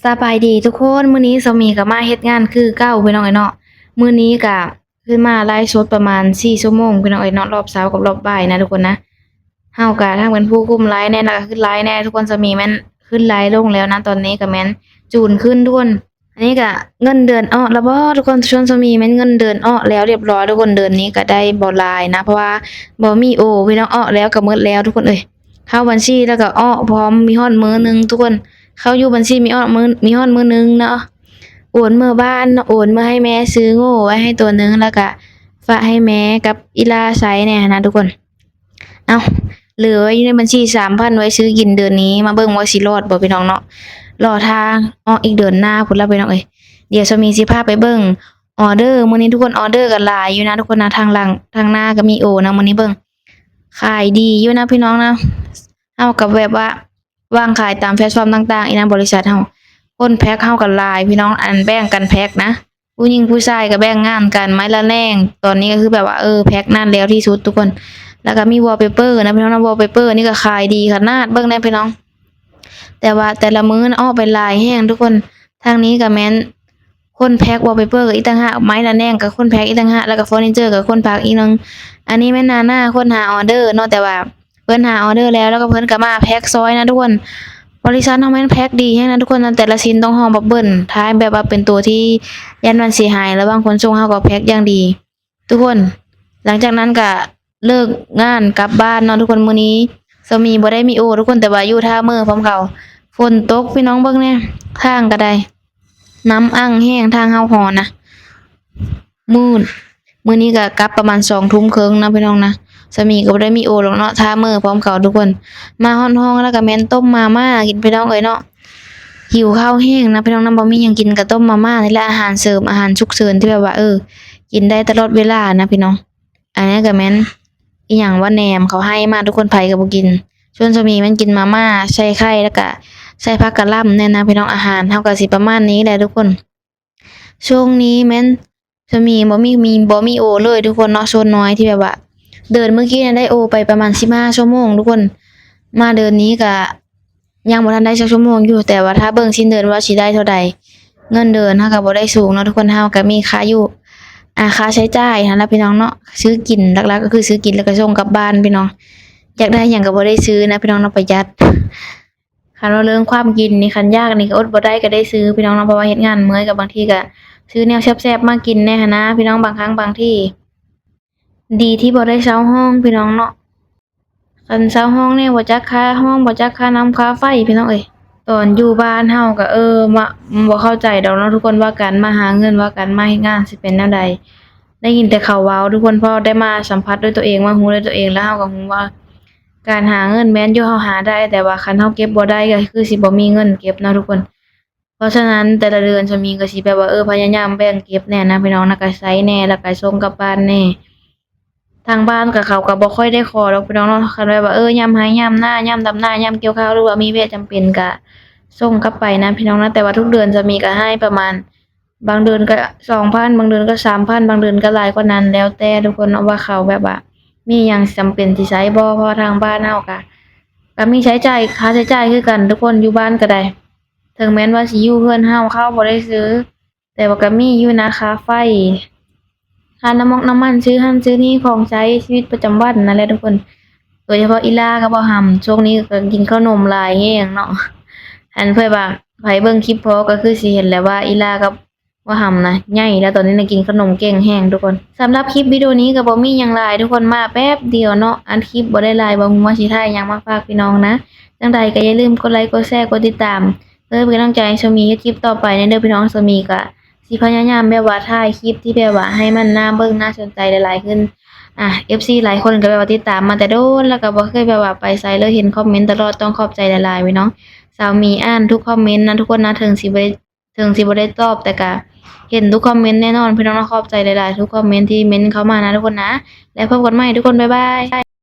ສະບາຍດີທຸກຄົນ, ມື້ນີ້ຊາວໝີກໍມາເຮັດງານຄືເກົ່າພີ່ນ້ອງເອີຍເນາະ. ມື້ນີ້ກໍຂຶ້ນມາໄລຟ໌ສົດປະມານສີ່ຊົ່ວໂມງພີ່ນ້ອງເອີຍເນາະ, ຮອບເຊົ້າກັບຮອບບ່າຍນະທຸກຄົນນະ. ເຮົາກໍທັງເປັນຜູ້ຄຸມໄລຟ໌ແດ່ ແລ້ວກໍຂຶ້ນໄລຟ໌ແດ່ທຸກຄົນ. ຊາວໝີແມ່ນຂຶ້ນໄລຟ໌ລົງແລ້ວນະ, ຕອນນີ້ກໍແມ່ນຈູນຂຶ້ນທຸກຄົນ. ອັນນີ້ກະເງິນເດືອນອອກແລ້ວບໍ່ທຸກຄົນ? ສ່ວນຊາວໝີແມ່ນເງິນເດືອນອອກແລ້ວຮຽບຮ້ອຍທຸກຄົນ. ເດືອນນີ້ກະໄດ້ບໍ່ຫຼາຍນະ ເພາະວ່າບໍ່ມີໂອພີ່ນ້ອງ, ອອກແລ້ວກະໝົດແລ້ວທຸກຄົນເອີຍ. ເຂົ້າບັນຊີແລ້ວກະອອກພ້ອມ, ມີຮອດມື້ໜຶ່ງທຸກຄົນ. ເຂົ້າຢູ່ບັນຊີມີອອກມື້, ມີຮອດມື້ໜຶ່ງເນາະ. ໂອນເມືອບ້ານເນາະ, ໂອນເມືອໃຫ້ແມ່ຊື້ໂງ່ໄວ້ໃຫ້ຕົວໜຶ່ງ, ແລ້ວກະຝາກໃຫ້ແມ່ກັບອີ່ຫຼ້າໃຊ້ແດ່ຫັ້ນນະທຸກຄົນ. ເອົ້າ ເຫຼືອໄວ້ຢູ່ໃນບັນຊີສາມພັນ ໄວ້ຊື້ກິນເດືອນນີ້. ມາເບິ່ງວ່າຊິລອດບໍ່ພີ່ນ້ອງເນາະ. ລໍຖ້າອອກອີກເດືອນໜ້າພຸ້ນລະພີ່ນ້ອງເອີຍ. ດຽວຊາວໝີຊິພາໄປເບິ່ງອອເດີມື້ນີ້ທຸກຄົນ. ອອເດີກໍຫຼາຍຢູ່ນະທຸກຄົນນະ, ທາງຫຼັງທາງໜ້າກໍມີໂອນະ. ມື້ນີ້ເບິ່ງຂາຍດີຢູ່ນະພີ່ນ້ອງນະ. ເຮົາກໍແບບວ່າວາງຂາຍຕາມແພລດຟອມຕ່າງໆອີກນະ, ບໍລິສັດເຮົາ. ຄົນແພັກເຮົາກໍຫຼາຍພີ່ນ້ອງ, ອັນແບ່ງກັນແພັກນະ. ຜູ້ຍິງຜູ້ຊາຍກໍແບ່ງງານກັນ, ໄມ້ລະແໜ່ງ. ຕອນນີ້ກໍຄືແບບວ່າ ເອີ ແພັກນັ້ນແລ້ວທີ່ສຸດທຸກຄົນ. ແລ້ວກໍມີວໍເປເປີນະພີ່ນ້ອງນະ, ວໍເປເປີນີ້ກໍຂາຍດີຂະໜາດ, ເບິ່ງແດ່ພີ່ນ້ອງ. ແຕ່ວ່າແຕ່ລະມື້ນະອອກໄປຫຼາຍແຮງທຸກຄົນ. ທາງນີ້ກໍແມ່ນຄົນແພັກວໍເປເປີກໍອີກຕ່າງຫາກ, ໄມ້ລະແໜ່ງກໍຄົນແພັກອີກຕ່າງຫາກ, ແລ້ວກໍເຟີນີເຈີກໍຄົນແພັກອີກໜຶ່ງ. ອັນນີ້ແມ່ນໜ້າໜ້າຄົນຫາອອເດີເນາະ, ແຕ່ວ່າ ເພິ່ນຫາອອເດີແລ້ວ ແລ້ວກໍເພິ່ນກໍມາແພັກຊອຍນະທຸກຄົນ. ບໍລິສັດເຮົາແມ່ນແພັກດີແຮງນະທຸກຄົນນະ, ແຕ່ລະຊິ້ນຕ້ອງຫໍ່ບັບເບິນທ້າຍ ແບບວ່າເປັນໂຕທີ່ຢ້ານມັນເສຍຫາຍ, ລະຫວ່າງຂົນສົ່ງເຮົາກໍແພັກຢ່າງດີທຸກຄົນ. ຫຼັງຈາກນັ້ນກໍເລີກງານກັບບ້ານເນາະທຸກຄົນ. ມື້ນີ້ຊາວໝີບໍ່ໄດ້ມີໂອທຸກຄົນ, ແຕ່ວ່າຢູ່ທ່າເມີພ້ອມເຂົາ. ຝົນຕົກພີ່ນ້ອງ, ເບິ່ງແດ່ ທາງກໍໄດ້ ນ້ຳອັ່ງແຮງ, ທາງເຮົາຮອນນະ ມືດ. ມື້ນີ້ກໍກັບປະມານສອງທຸ່ມເຄິ່ງນະພີ່ນ້ອງນະ. ສາມີກໍບໍ່ໄດ້ມີໂອດອກເນາະ, ຖ້າເມີພ້ອມເຂົາທຸກຄົນ. ມາຮອດຫ້ອງແລ້ວກໍແມ່ນຕົ້ມມາມ່າກິນພີ່ນ້ອງເອີຍເນາະ. ຫິວເຂົ້າແຮງນະພີ່ນ້ອງນະ, ບໍ່ມີຫຍັງກິນກໍຕົ້ມມາມ່ານີ້ແຫຼະ, ອາຫານເສີມ ອາຫານສຸກເສີນທີ່ແບບວ່າ ເອີ ກິນໄດ້ຕະຫຼອດເວລານະພີ່ນ້ອງ. ອັນນີ້ກໍແມ່ນ ອີ່ຫຍັງວ່າ ແໜມເຂົາໃຫ້ມາທຸກຄົນ, ໃຜກໍບໍ່ກິນ. ສ່ວນສາມີແມ່ນກິນມາມ່າໃສ່ໄຂ່ ແລ້ວກໍໃສ່ຜັກກະຫຼ່ຳແດ່ນະພີ່ນ້ອງ. ອາຫານເຮົາກໍຊິປະມານນີ້ແຫຼະທຸກຄົນ. ຊ່ວງນີ້ແມ່ນສາມີບໍ່ມີ ມີ ບໍ່ມີໂອເລີຍທຸກຄົນເນາະ. ສ່ວນນ້ອຍທີ່ແບບວ່າ ເດືອນມື້ກີ້ນະໄດ້ໂອໄປປະມານສິບຫ້າຊົ່ວໂມງທຸກຄົນ. ມາເດືອນນີ້ກະຍັງບໍ່ທັນໄດ້ຈັກຊົ່ວໂມງຢູ່, ແຕ່ວ່າຖ້າເບິ່ງສິ້ນເດືອນວ່າຊິໄດ້ເທົ່າໃດ. ເງິນເດືອນເຮົາກະບໍ່ໄດ້ສູງເນາະທຸກຄົນ, ເຮົາກະມີຄ່າຢູ່ ອາ ຄ່າໃຊ້ຈ່າຍຫັ້ນລະພີ່ນ້ອງເນາະ. ຊື້ກິນ ຫຼັກໆກໍຄືຊື້ກິນ ແລ້ວກະສົ່ງກັບບ້ານພີ່ນ້ອງ. ຢາກໄດ້ຫຍັງກະບໍ່ໄດ້ຊື້ນະພີ່ນ້ອງເນາະ, ປະຢັດ. ຄັນວ່າເລື່ອງຄວາມກິນນີ້ ຄັນຢາກນີ້ກໍອົດບໍ່ໄດ້ກໍໄດ້ຊື້ພີ່ນ້ອງເນາະ, ເພາະວ່າເຮັດງານເມື່ອຍ ກໍບາງທີກໍຊື້ແນວແຊບໆມາກິນແດ່ຫັ້ນນະພີ່ນ້ອງ. ບາງຄັ້ງບາງທີ ດີທີ່ບໍ່ໄດ້ເຊົ່າຫ້ອງພີ່ນ້ອງເນາະ. ຄັນເຊົ່າຫ້ອງນີ້ ບໍ່ຈັກຄ່າຫ້ອງ ບໍ່ຈັກຄ່ານ້ຳຄ່າໄຟພີ່ນ້ອງເອີຍ. ຕອນຢູ່ບ້ານເຮົາກໍ ເອີ ມາ ບໍ່ເຂົ້າໃຈດອກເນາະທຸກຄົນ ວ່າການມາຫາເງິນ ວ່າການມາເຮັດງານຊິເປັນແນວໃດ. ໄດ້ຍິນແຕ່ເຂົາເວົ້າທຸກຄົນ, ພໍໄດ້ມາສຳຜັດດ້ວຍຕົວເອງ ມາຮູ້ດ້ວຍຕົວເອງ ແລ້ວເຮົາກໍຮູ້ວ່າ ການຫາເງິນແມ່ນຢູ່ເຮົາຫາໄດ້, ແຕ່ວ່າຄັນເຮົາເກັບບໍ່ໄດ້ກໍຄືຊິບໍ່ມີເງິນເກັບເນາະທຸກຄົນ. ເພາະສະນັ້ນແຕ່ລະເດືອນສາມີກໍຊິແບບວ່າ ເອີ ພະຍາຍາມແບ່ງເກັບແດ່ນະພີ່ນ້ອງນະ, ກໍໃຊ້ແດ່ ແລ້ວກໍສົ່ງກັບບ້ານແດ່. ທາງບ້ານກໍ ເຂົາກໍບໍ່ຄ່ອຍໄດ້ຂໍດອກພີ່ນ້ອງເນາະ, ຄັນແບບວ່າ ເອີ ຍາມໄຮ່ຍາມນາ ຍາມດຳນາ ຍາມກ່ຽວຂ້າວ ຫຼືວ່າມີວຽກຈຳເປັນກໍສົ່ງກັບໄປນະພີ່ນ້ອງນະ. ແຕ່ວ່າທຸກເດືອນສາມີກໍໃຫ້ປະມານ ບາງເດືອນກໍສອງພັນ ບາງເດືອນກໍສາມພັນ ບາງເດືອນກໍຫຼາຍກວ່ານັ້ນ ແລ້ວແຕ່ທຸກຄົນເນາະ ວ່າເຂົາແບບວ່າມີຫຍັງຈຳເປັນຊິໃຊ້ບໍ່. ເພາະວ່າທາງບ້ານເຮົາກໍ ກໍມີໃຊ້ຈ່າຍ ຄ່າໃຊ້ຈ່າຍຄືກັນທຸກຄົນ, ຢູ່ບ້ານກໍໄດ້ ເຖິງແມ່ນວ່າຊິຢູ່ເຮືອນເຮົາ ເຂົ້າບໍ່ໄດ້ຊື້ ແຕ່ວ່າກໍມີຢູ່ນະ ຄ່າໄຟ ຄ່ານ້ຳມັນ ນ້ຳມັນ ຊື້ຫັ້ນຊື້ນີ້ ຂອງໃຊ້ຊີວິດປະຈຳວັນນັ້ນແຫຼະທຸກຄົນ. ໂດຍສະເພາະອີ່ຫຼ້າກັບບ່າວຫຳ ຊ່ວງນີ້ກໍກິນເຂົ້າໜົມຫຼາຍແຮງເນາະ. ອັນເພື່ອວ່າໃຜເບິ່ງຄລິບພໍກໍຄືຊິເຫັນແຫຼະວ່າ ອີ່ຫຼ້າກັບບ່າວຫຳນະໃຫຍ່ແລ້ວ, ຕອນນີ້ນະກິນເຂົ້າໜົມເກັ່ງແຮງທຸກຄົນ. ສຳລັບຄລິບວິດີໂອນີ້ກໍບໍ່ມີຫຍັງຫຼາຍທຸກຄົນ, ມາແປັບດຽວເນາະ, ອັດຄລິບບໍ່ໄດ້ຫຼາຍ, ບໍ່ຮູ້ວ່າຊິຖ່າຍຫຍັງມາຝາກພີ່ນ້ອງນະ. ຈັ່ງໃດກໍຢ່າລືມກົດໄລ ກົດແຊ ກົດຕິດຕາມ ເພື່ອເປັນກຳລັງໃຈໃຫ້ສາມີເຮັດຄລິບຕໍ່ໄປແດ່ເດີພີ່ນ້ອງ. ສາມີກໍ ຊິພະຍາຍາມແບບວ່າຖ່າຍຄລິບທີ່ແບບວ່າໃຫ້ມັນໜ້າເບິ່ງໜ້າສົນໃຈຫຼາຍໆຂຶ້ນ. ອາ ເອັຟຊີຫຼາຍຄົນກໍແບບວ່າຕິດຕາມມາແຕ່ດົນ ແລ້ວກໍບໍ່ເຄີຍແບບວ່າໄປໃສເລີຍ, ເຫັນຄອມເມັນຕະຫຼອດ, ຕ້ອງຂອບໃຈຫຼາຍໆເວີຍເນາະ. ສາວມີອ່ານທຸກຄອມເມັນນະທຸກຄົນນະ, ເຖິງຊິບໍ່ໄດ້ ເຖິງຊິບໍ່ໄດ້ຕອບ ແຕ່ກໍເຫັນທຸກຄອມເມັນແນ່ນອນພີ່ນ້ອງເນາະ. ຂອບໃຈຫຼາຍໆທຸກຄອມເມັນທີ່ເມັນເຂົ້າມານະທຸກຄົນນະ, ແລ້ວພົບກັນໃໝ່ທຸກຄົນ, ບາຍບາຍ.